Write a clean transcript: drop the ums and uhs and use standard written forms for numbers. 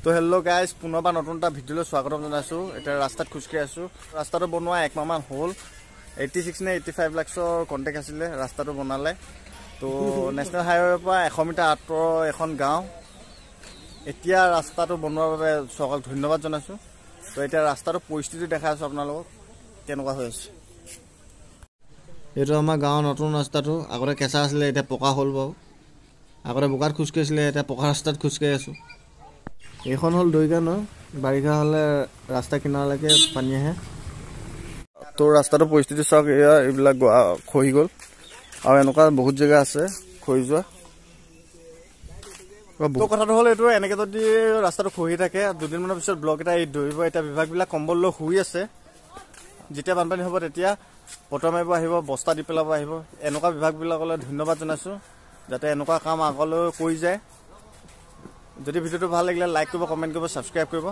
তো hello' guys, পুনৰবাৰ নতুন এটা ভিডিঅ'লৈ স্বাগতম জনাইছোঁ। এতিয়া ৰাস্তাত খোজকাঢ়ি আছোঁ। ৰাস্তাটো বনোৱা একমাহমান হ'ল। 86 নে 85 লাখছৰ কণ্টেক্ট আছিলে, ৰাস্তাটো বনালে। তো নেশ্যনেল হাইৱেৰ পৰা 100 মিটাৰ আঁতৰৰ এখন গাঁও। এতিয়া ৰাস্তাটো বনোৱাৰ বাবে চৰকাৰক ধন্যবাদ জনাইছোঁ। তো এতিয়া ৰাস্তাটোৰ পৰিস্থিতি দেখাই আছোঁ আপোনালোকক, কেনেকুৱা হৈ আছে। এইটো আমাৰ গাঁৱৰ নতুন ৰাস্তাটো। আগতে কেঁচা আছিলে, এতিয়া পকা হ'ল বাৰু। আগতে বোকাত খোজকাঢ়িছিলে, এতিয়া পকা ৰাস্তাত খোজকাঢ়ি আছোঁ। এইখন হ'ল দৈগা নৈ। বাৰিষা হ'লে ৰাস্তা কিনাৰলৈকে পানী আহে। তো ৰাস্তাটোৰ পৰিস্থিতি চাওক, এয়া এইবিলাক খহি গ'ল। আৰু এনেকুৱা বহুত জেগা আছে খহি যোৱা। তো কথাটো হ'ল এইটো, এনেকে যদি ৰাস্তাটো খহি থাকে, দুদিনমানৰ পিছত ব্লক এটা এৰি ধৰিব। এতিয়া বিভাগবিলাক কম্বল লৈ শুই আছে। যেতিয়া বানপানী হ'ব তেতিয়া পটৰ মাৰিব আহিব, বস্তা দি পেলাব আহিব। এনেকুৱা বিভাগবিলাকলৈ ধন্যবাদ জনাইছোঁ, যাতে এনেকুৱা কাম আগলৈ কৰি যায়। যদি ভিডিঅ'টো ভাল লাগিলে লাইক কৰিব, কমেণ্ট কৰিব, ছাবস্ক্ৰাইব কৰিব।